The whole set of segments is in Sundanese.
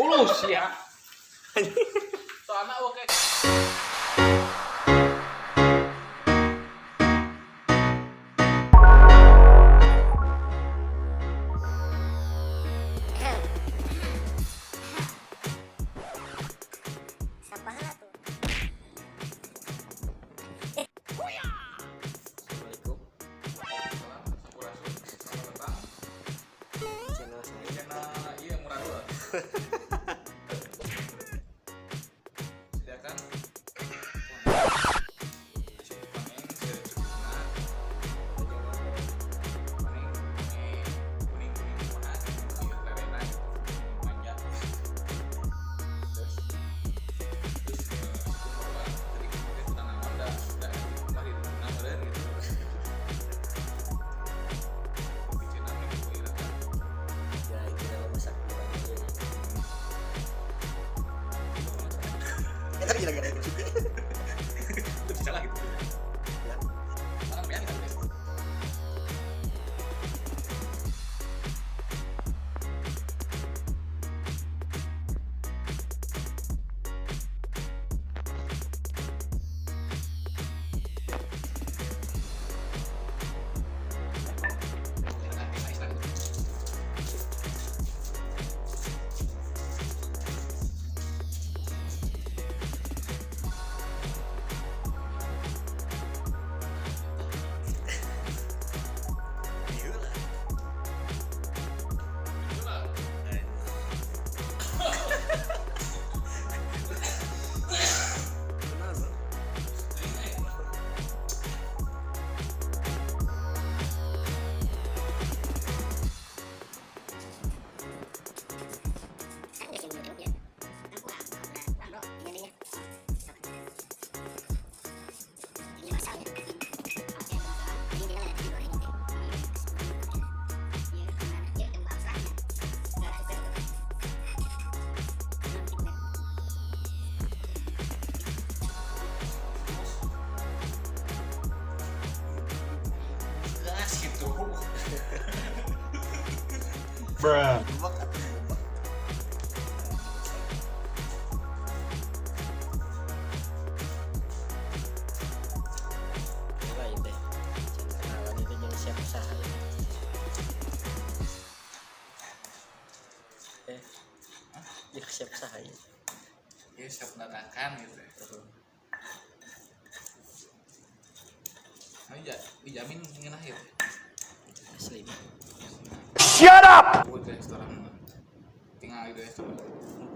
Ulus ya. Soalnya oke. Siapa tuh? Assalamualaikum. Salam, sampurasun, selamat datang. Channel saya. Channel iya murah dua. Sediakan. Koneng secukupna. Koneng kuning kuning kumaha ieu lerena manja. Terus terus aku bawa tadi kita tanaman da da mah di tengah meureun gitu. Kopi cenah mah gitu ieu. Ya itu dalam masak kurang aja nih. Tapi kira-kira itu. Itu bisa lah gitu. Ya. Makan biar gitu guys. Iya lah. Kenal, Bang. Gas gitu. Bruh. Bubak atau bubak? Lain deh. Jangan kenalan itu jangan siap usaha ya. Eh, ya siap usaha ya. Ya siap mendatangkan gitu. Ini dijamin ngeunah ya. Asli mah. Shut up! Aku di restoran tinggal di restoran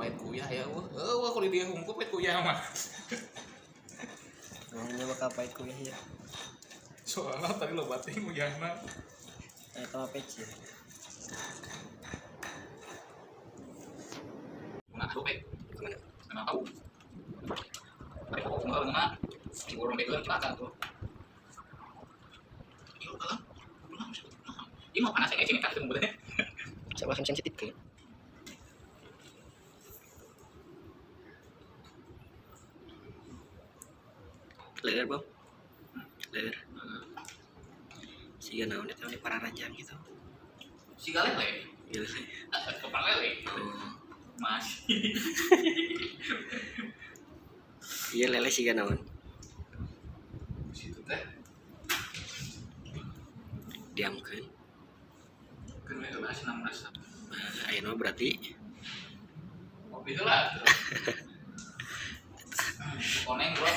pahit kuyah ya wah wah kalau dia hungku pahit kuyah mah. Emangnya bakal pahit kuliah ya. Soalnya tadi lo batin kuyahna. Nah, itu mah peci. Nah, aku pahit. Kemana? Kenapa tahu? Tadi aku mau ngena si orang begal celaka tuh. Iya, udah. Ini mau panas ya kayak sini kan ketemu deh. Coba sensitif ke. Leer, Bang. Leer. Siga naon eta di pararanjang gitu. Si lele. Gila. Kepala lele. Oh. Masih. Iya lele siga naon. Situ teh. Diamkeun. Kan we heula senang merasa. Nah, ayeuna mah berarti Kopi heula. Koneng bro.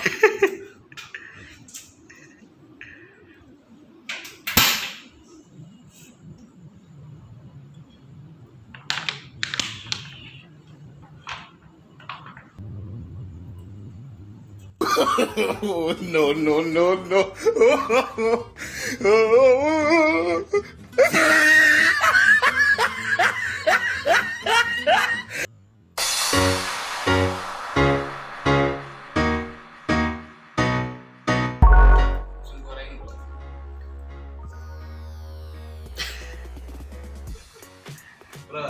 Oh, no, no, no, no. Sun goreng bro. Bro,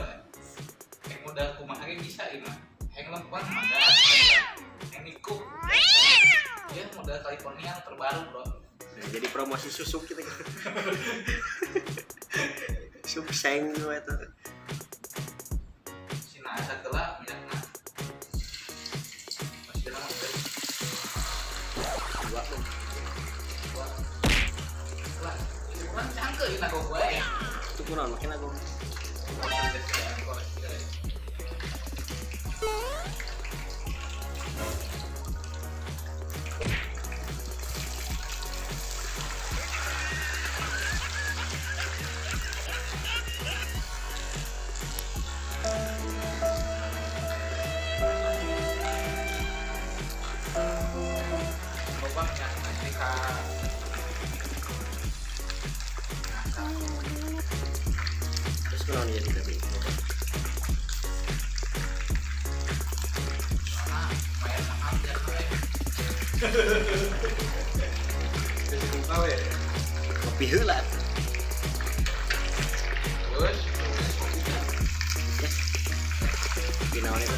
yang modal kumaha ge bisa ieu mah. Yang lempeng mangga. Yang nikuk. Ya modal California yang terbaru bro. Nah, jadi promosi susuk kita. Sukses we eta. Si nasa telah minyakna. Masih lama teh. Dua tuh. Dua. Lah, cuman cangke ieu nagog wae. Itu kunaon make nagog. Terus kunaon ieu teh? Kopi heula. Terus kopi naon itu?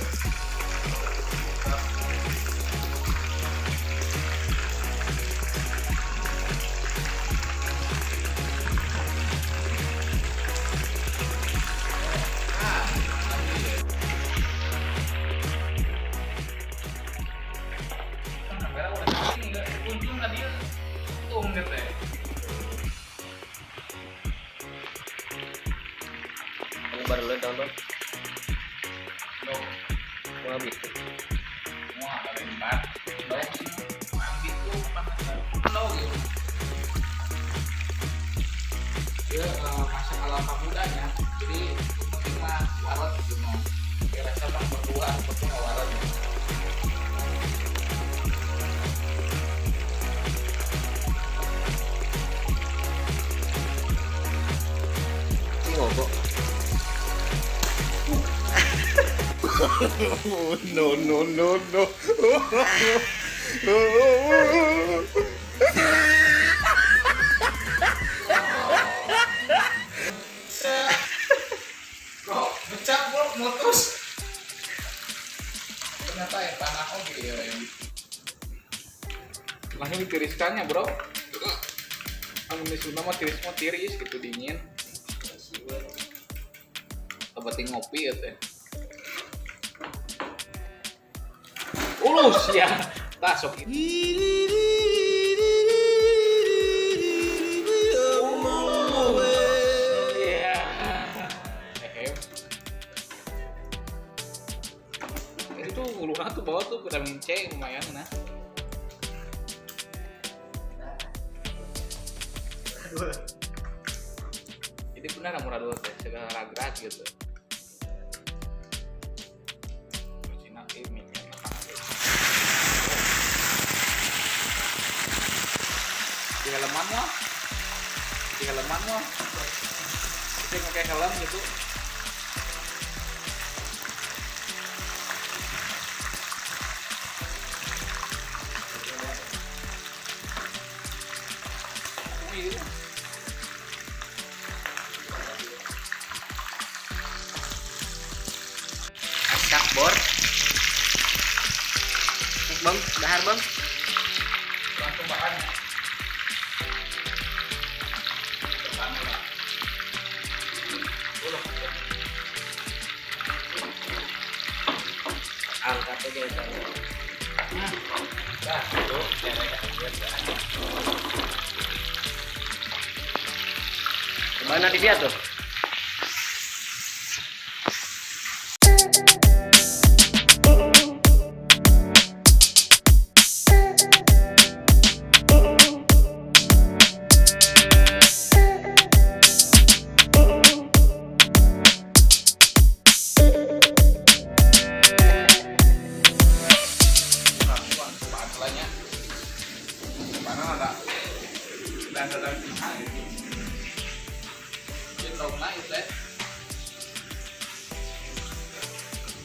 Baru lo download? No. Mau gitu? Mau ada empat. No, no gitu. Dia masak ala mudanya, jadi penting mah warat gitu mah. Kayak rasa mah berdua, berdua warat. Ini ngobok. No, no, no, no. Bro, ngecap bro, mutus. Ternyata yang tanah oke ya. Langsung ditiriskannya bro. Kamu di Sunda mah tiris mah tiris gitu dingin. Tempat ngopi ya teh. Ulus ya, tak sok itu. Iya. Itu tuh uluhan tuh bawa tuh vitamin C lumayan nah. Jadi benar murah dulu teh, segala ragrat gitu. Cina ini. Di helman mah, kita pakai helm gitu. Asak bor, bang, dahar bang. Langsung makan. Angkat aja itu. Nah, itu Mana di dia tuh?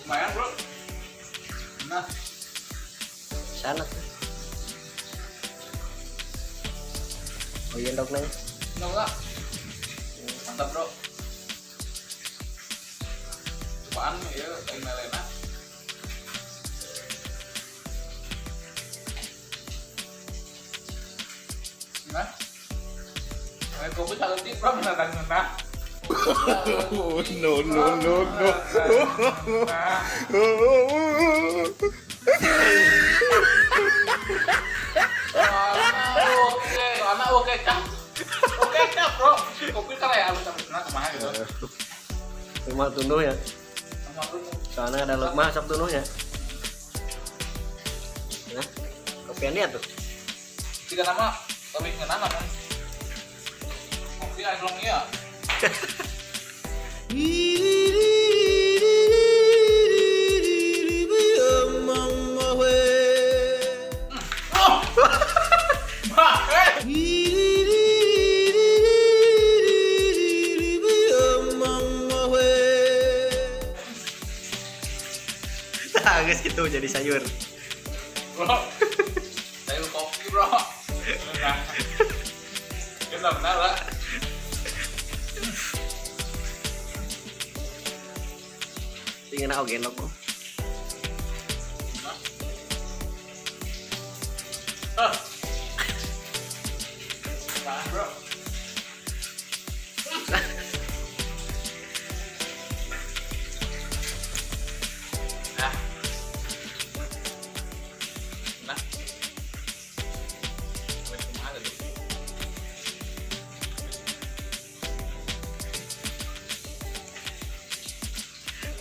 Lumayan bro. Nah, sana tuh. Oh iya dok nanya. Enggak. Mantap bro. Cobaan ya kayak melena. Nah, kopi satu tip bro, menantang-nantang. No, no, no, no. Soalnya oke kah? Oke kah, bro? Kopi kan ya alus-alusna kumaha gitu. Rumah tunduh ya. Soalnya ada lukmah sok tunduhnya. Nah, kopian dia tuh. Tiga nama lebih ngeunah namun kopi aya ieu. Nah, gitu jadi sayur. Bro. Sayur kopi, bro. Nah. Benar lah. Tinggal nak oge bro. Nah, bro. Nah.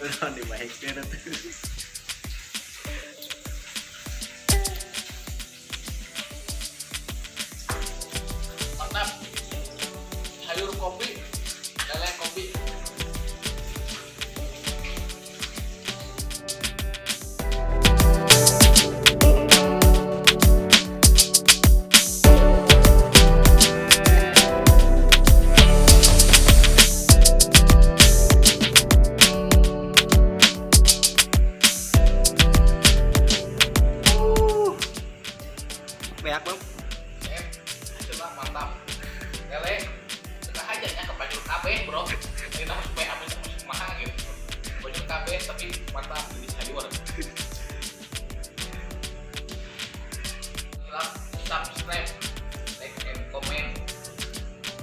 Udah dibaikkan tuh. Mantap. Sayur kopi, lele kopi. Beak bang. Coba mantap. Lele, setengah aja nya ke baju kabeh, bro. Kita mah supaya habis kumaha gitu. Baju kabeh tapi mantap jadi sayur. Like, subscribe, like and comment.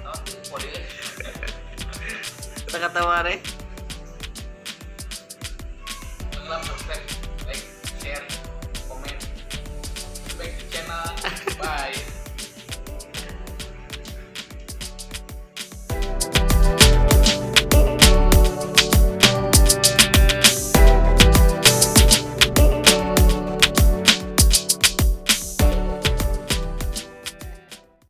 Nah, kode. Kata-kata mana? Tenggelam, subscribe, like, share, comment. Back to channel. Bye.